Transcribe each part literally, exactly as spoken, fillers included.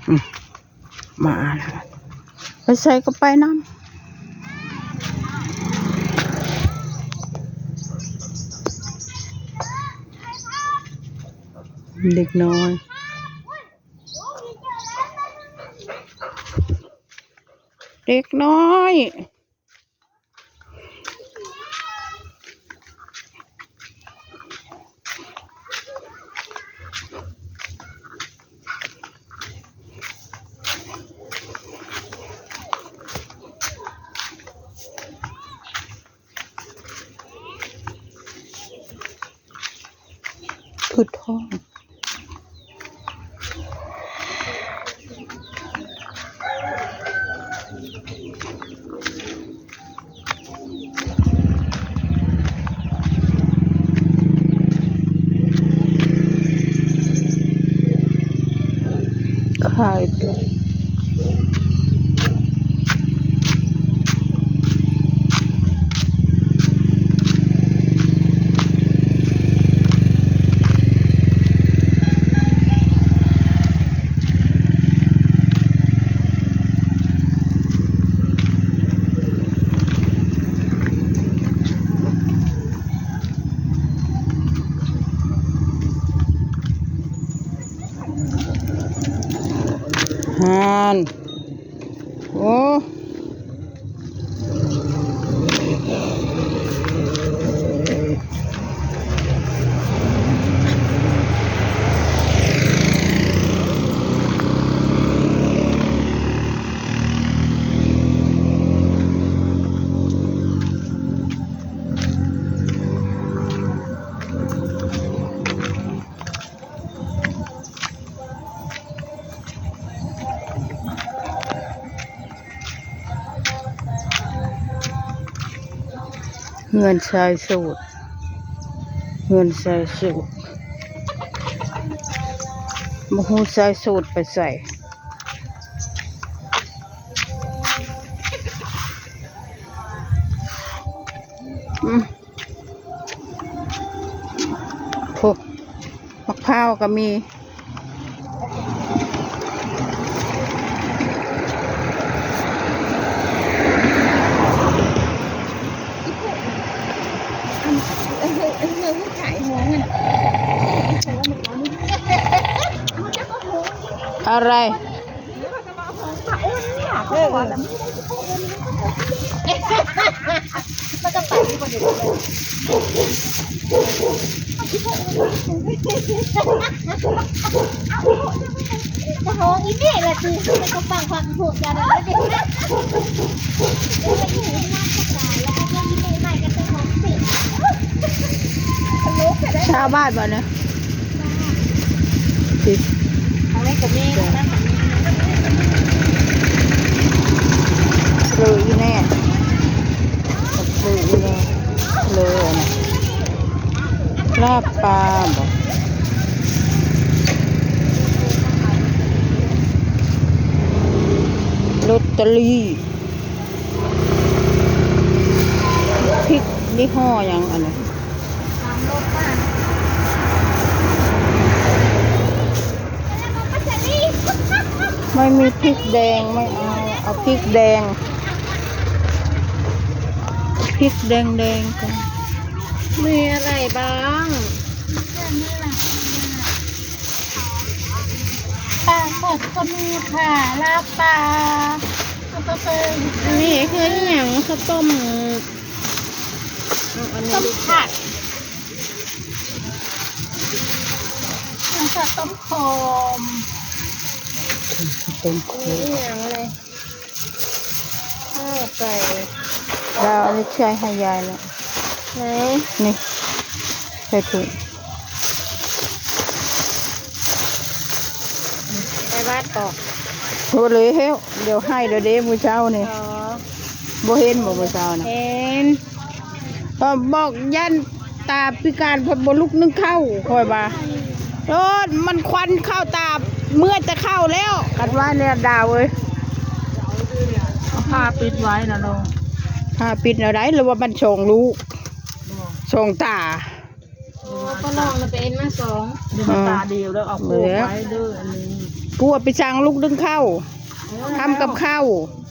อืม มาแล้ว ไปใส่ก็ไปนำ เด็กน้อย เด็กน้อย พืชทอง ขายด้วย ฮาน โอ้ เฮือนชายโสด เฮือนชายโสด บ่ฮู้ชายโสดไปไส อืม โอ้ มะพร้าวก็มี อะไร เออ เออ มันก็ไปที่คนเดียวเลย โอ้โห อีนี่แหละคือมันก็ฟังความถูกใจแบบนี้ ชาวบ้านบ่เนี่ย สิ ทางนี้ก็มี ทางนั้นก็มี เลยอีแน่ เลยอีแน่ เลยอันนั้น ลาบปลาบ่ ลอตเตอรี่ พริกยี่ห้อหยังอันนี้ ไม่มีพริกแดง ไม่เอา เอาพริกแดง พริกแดงๆ กัน มีอะไรบ้าง ปลาสดก็มีค่ะ ลาบปลา อันนี้คืออหยัง ข้าวต้ม เอาอันนี้ ต้มผัด ข้าวต้มโคม ต้มโคม นี่อหยังเลย ข้าวไก่ แล้วอันนี้ใช่ให้ยายแล้ว ไหน นี่ ใส่ถุง ไปบ้านต่อ โอ้เลยเฮ้ย เดี๋ยวให้เดี๋ยวเด้มื้อเช้านี่ อ๋อ บ่เห็นบ่มื้อเช้านะ เห็น ก็บอกย่านตาพิการเพิ่นบ่ลุกนึ่งข้าว ข้อยว่า โอ้ มันควันเข้าตา เมื่อจะเข้าแล้ว คันว่าเนี่ยดาวเอ้ย เอาผ้าปิดไว้นะลูก ผ้าปิดเอาได้ หรือว่ามันสองลูก สองตา โอ้ ป้าน้องน่ะไปเอ็นมาสอง เดี๋ยวมันตาเดียวแล้วเอาโคกไว้เด้ออันนี้ ผู้เอาไปสั่งลูกนึ่งข้าว ทำกับข้าว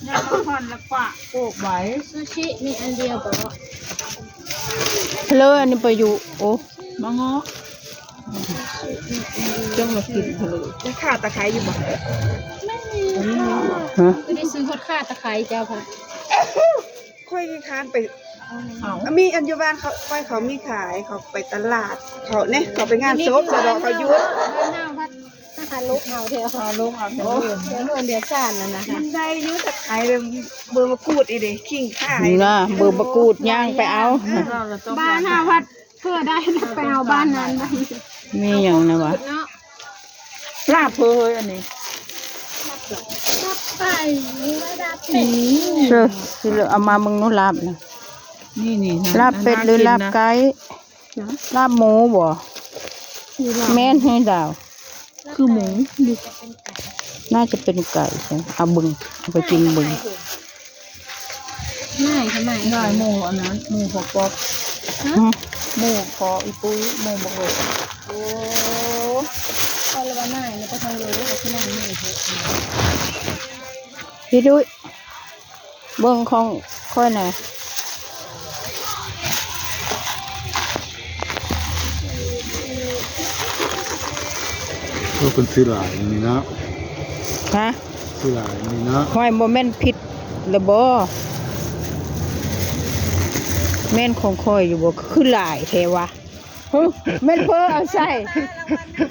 ย่างละพันละปะโปะไว้ ซูชิมีอันเดียวบ่ เลยอันนี้ไปอยู่ โอ้ มาเงาะ เจ้ามากินทะเล จะขาตะไคร้อยู่บ่ ฮะ ก็ได้ซื้อฮอดค่าตะไคร้เจ้าค่ะ ค่อยค้านไปเอามีอันอยู่บ้านเขาค่อยเขามีขายเขาไปตลาด เขาเนี่ยเขาไปงานศพสะเดาะเขาหยุด บ้านเฮาพัดทหารลบเฮาเดียว พาลงเอาเถอะ เดี๋ยวเฮือนเดียวซ่านนั่นนะคะ มันได้อยุตะไคร้เบอร์มะกรูดอีเด้ขิงข่า นี่นะเบอร์มะกรูดย่างไปเอา บ้านเฮาพัดเพื่อได้ไปเอาบ้านนั้นบ้านนี้ มีอย่างนะวะ เนาะ ลาบเพิ่นอันนี้ ไปไม่ได้ เชื่อคือเอามามึงนู้นลาบนะ นี่นี่ ลาบเป็ดหรือลาบไก่ ลาบหมูบ่ แม่นให้ดาว คือหมู น่าจะเป็นไก่ใช่ไหมเอาบึงเอาไปกินบึง ไม่ทำไม ได้หมูอันนั้นหมูหัวปอบ อืม หมูคออีปุ้ยหมูบะเบิด โอ้ก็เลยว่าไม่มันก็ทางเดียวที่นั่นไม่เถอะ พี่ดุ้ยเบิ่งของค่อยหน่อย ก็เป็นซื้อหลายนี่นะ ฮะ ซื้อหลายนี่นะ ห้อยบ่แม่นผิดละบ่แม่นของค่อยอยู่บ่คือหลายแท้วะเฮ้ยแม่นเพิ่อเอาใส่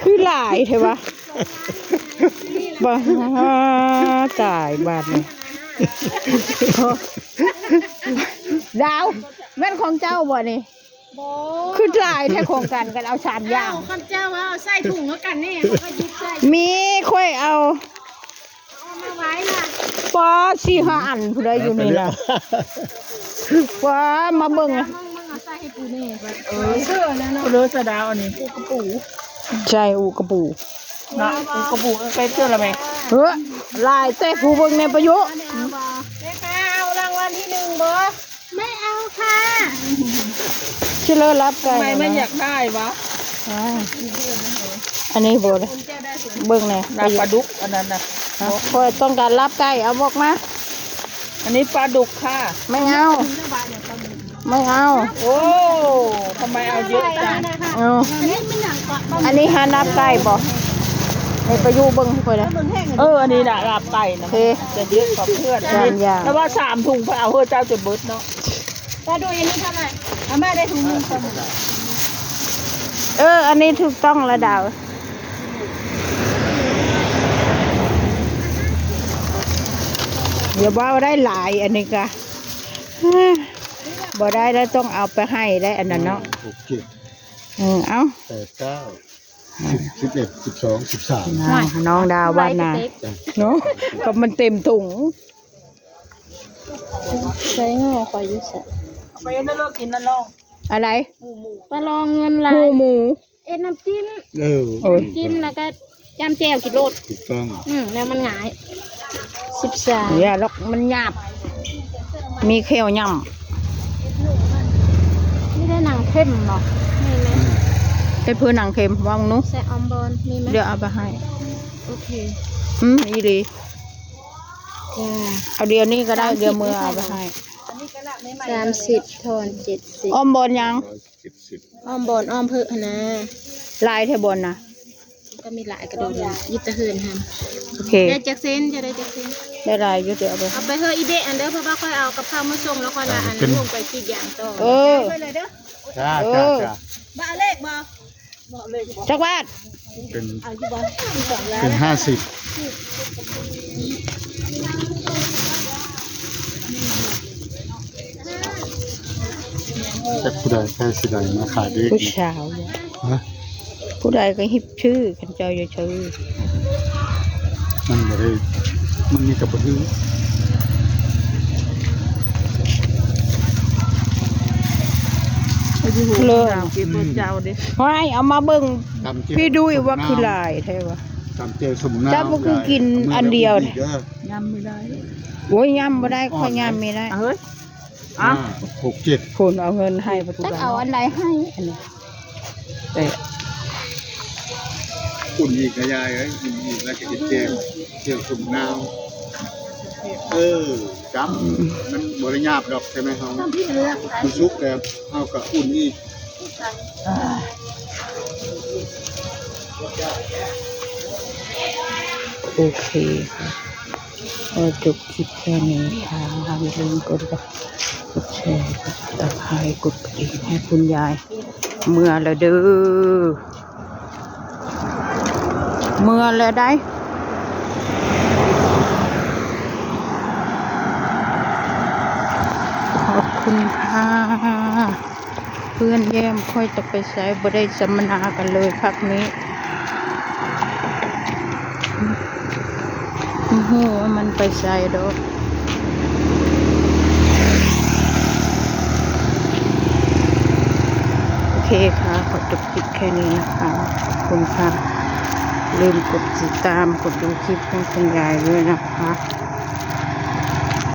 คือหลายแท้วะบ่ตายบาดนี้ดาวแม่นของเจ้าบ่นี่ โอ้ คือหลายแท้ของกันกันเอาสามอย่าง คำเจ้าว่าเอาใส่ถุงแล้วกันนี่เขาก็หยิบใส่ มีค่อยเอา เอามาไว้ล่ะ ป้าสี่ห้าอันผู้ใดอยู่นี่ล่ะป้ามาเบิ่ง มึงมึงเอาใส่ให้กูนี่เออเสื้อแล้วเนาะ เลือสะดาวอันนี้ปูกระปู ใช่อูกระปู นะปูกระปูใกล้เสื้อละแม่ เฮ้อหลายแต่ผู้เบิ่งในประยุกต์ แม่ค้าเอารางวัลที่หนึ่งบ่ไม่เอาค่ะ ชิเลอร์รับไก่ ทำไมไม่อยากได้วะ อ่าอันนี้บ่เลยเบิ่งแน่ ลาบปลาดุกอันนั้นนะ อ่ะค่อยต้องการรับไก่เอาบอกมา อันนี้ปลาดุกค่ะ ไม่เอา ไม่เอา โอ้ทำไมเอาเยอะจัง เอา อันนี้ไม่หนังกว่า อันนี้หานับไก่บ่ให้ประยุกต์เบิ่งให้ค่อยนะ เอออันนี้นะลาบไก่นะ โอเค จะเยอะกว่าเพื่อน สามอย่าง แล้วว่าสามถุงไปเอาเฮ้อเจ้าจนเบิดเนาะ ปลาดุกอันนี้เท่าไหร่เอามาได้ถุงหนึ่งปลาดุก เออ อันนี้ถูกต้องแล้วดาว อย่าว่าได้หลายอันนี้กะบ่ได้แล้วต้องเอาไปให้ได้อันนั้นเนาะ หกเจ็ด เออเอา แปดเก้าสิบสิบเอ็ดสิบสองสิบสาม น้องดาวบ้านนาเนาะก็มันเต็มถุง ใช้งอคอยอยู่ใส่ เอาไปนั่นโลกกินนั่นโลก อะไร ปลาลองเงินลา หู ย หมู เอ็นน้ำจิ้ม เออ โอ้ย น้ำจิ้มแล้วก็จำแจ่วกินโลด ถูกต้อง อืมแล้วมันหงายสิบสาม อย่าหรอกมันหยาบ มีเขียวย่ ไม่ได้หนังเข้มหรอนี่ไหม ำไอ้เพื่อหนังเค็มวางนุ ใส่ออมบอลมีไหม เดี๋ยวเอาไปให้ โอเค อืมอีหลี จ้า เอาเดี๋ยวนี้ก็ได้เดี๋ยวมือเอาไปให้ สามสิบทอนเจ็ดสิบ อ้อมบอลยัง เจ็ดสิบ อ้อมบอลอ้อมเพื่อนะ ลายเทบอลนะ ก็มีหลายกระดองนะยึดตะเฮือนท โอเค ำได้จักเซนจะได้จักเซน ได้ลายอยู่เดี๋ยวเอาไป เอาไปเฮืออีเบะอันเด้อเพราะว่าค่อยเอากับข้าวมาส่งแล้วค่อยละอันลงไปกรีดยางต่อ เออ ไปเลยเด้อ จ้า เอ จ้า อ จ้า บ่เลขบ่ จักบาท เป็นเป็นห้าสิบแต่ผู้ใดใครสิได้มาขายเด็ก ผู้สาวเนี่ย ฮะ ผู้ใดก็ฮิบชื่อคันเจ้าอย่าชื่อ มันบ่ได้มันมีกับบ่ถือ เลย เก็บเบอร์เจ้าดิ ห้อยเอามาเบิ่ง ตำเจียว พี่ดุ้ยว่าคือหลายแท้วะ ตำเจียวสมุนไพร เจ้าบ่คือกินอันเดียวนะ ยำไม่ได้ โอ้ยย่ำบ่ได้ค่อยย่ำไม่ได้ อ่ะเฮ้ย อ่า อ่ะ หกเจ็ด คนเอาเงินให้ประตู จักเอาอันใดให้อันนี้ แต่ อุ่นอีกนะยายเอ้ย อุ่นอีกแล้วก็เฮ็ดแจ่ว แจ่วส้มนาว เออ จ้ำ อืม มันบ่ได้หยาบดอกใช่ไหมเฮา มันสุกแล้ว เฮาก็อุ่นอีก โอเคค่ะ ก็จบคลิปแค่นี้ค่ะ อย่าลืมกดไลค์ กดแชร์ กดติดตาม กดกระดิ่งให้คุณยาย เมือแล้วเด้อ เมือแล้วได้ ขอบคุณค่ะ เพื่อนแย้มค่อยจะไปใส บ่ได้สัมมนากันเลยพักนี้ บ่ฮู้ว่ามันไปใสดอก โอเคค่ะ ขอจบคลิปแค่นี้นะคะ ขอบคุณค่ะ ลืมกดติดตาม กดดูคลิปให้คุณยายด้วยนะคะ